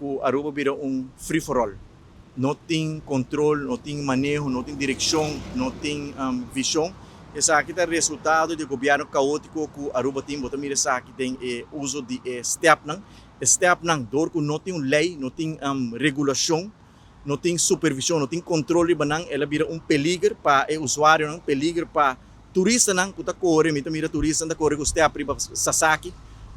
Ku Aruba bira un free for all. No tin control, no tin maneho, no tin direccion, no tin vision. Esaki ta resultado di e gobierno caotico cu Aruba tin. Bo ta mira esaki den e uso di e stepnan. E stepnan, door cu no tin un ley, no tin regulacion, no tin supervision, no tin control riba nan, el a bira un peliger pa e usuarionan, peliger pa turistanan cu ta core. Mi ta mira turistanan ta core cu step riba Sasaki,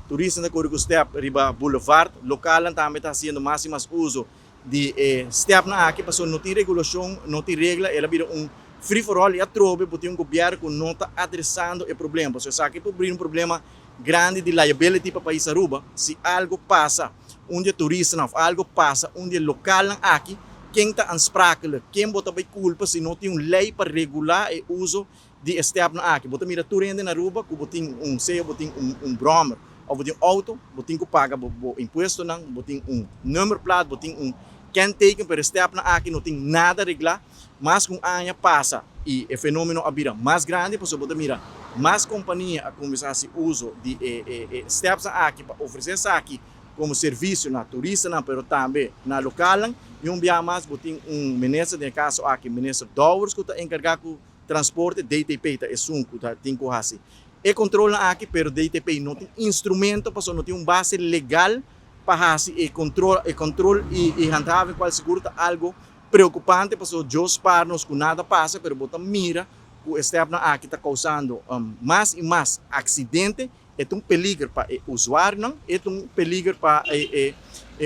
turistanan ta core cu step riba Boulevard. Localnan tambe ta haciendo mas y mas uso di e stepnan aki pasobra no tin regulacion, no tin regla, el a bira un free for all y atrobe bo tin un gobierno cu no ta adresando e problema pasobra esaki por bira un problema grandi di liability pa pais Aruba si algo pasa un di e turistanan of algo pasa un di e localnan aki, ken ta aansprakelijk, ken bo ta bay culpa si no tin un ley pa regula e uso di e stepnan aki? Bo ta mira tur hende na Aruba cu bo tin un sea bo tin un brommer of bo tin un auto, bo tin cu paga bo impuestonan, bo tin un nummerplaat, bo tin un kenteken, pero e stepnan aki no tin nada regla. Mas cu un aña pasa y e fenomeno a bira mas grandi pasobra bo ta mira mas compania a cuminsa haci uso di e stepsnan aki pa ofrece esaki como servicio na turistanan pero tambe na localnan. Y un biaha mas bo tin un minister, den e caso aki minister Dowers, cu ta encarga cu transporte, DTP ta esun cu ta tin cu haci e controlnan aki, pero DTP no tin instrumento pasobra no tin un base legal pa haci e control, e control y handhaving cual sigur ta algo preocupante pasobra Dios spaar nos cu nada pasa, pero bo ta mira cu e stepnan aki ta causando mas y mas accidente. E ta un peliger pa e usuarionan, e ta un peliger pa e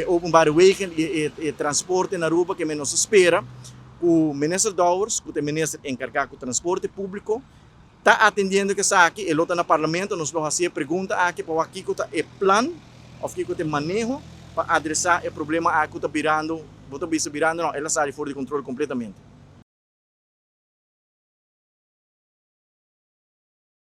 openbare wegen y e transporte na Aruba. Ke men nos a spera cu Minister Dowers, cu ta e minister encarga cu transporte publico, ta atendiendo cu esaki. E lo ta na Parlamento, nos lo haci e pregunta aki pa wak kico ta e plan of kico ta e maneho pa adresa e problema aki cu ta birando, bo ta bisa birando no, el a sali for di control completamente.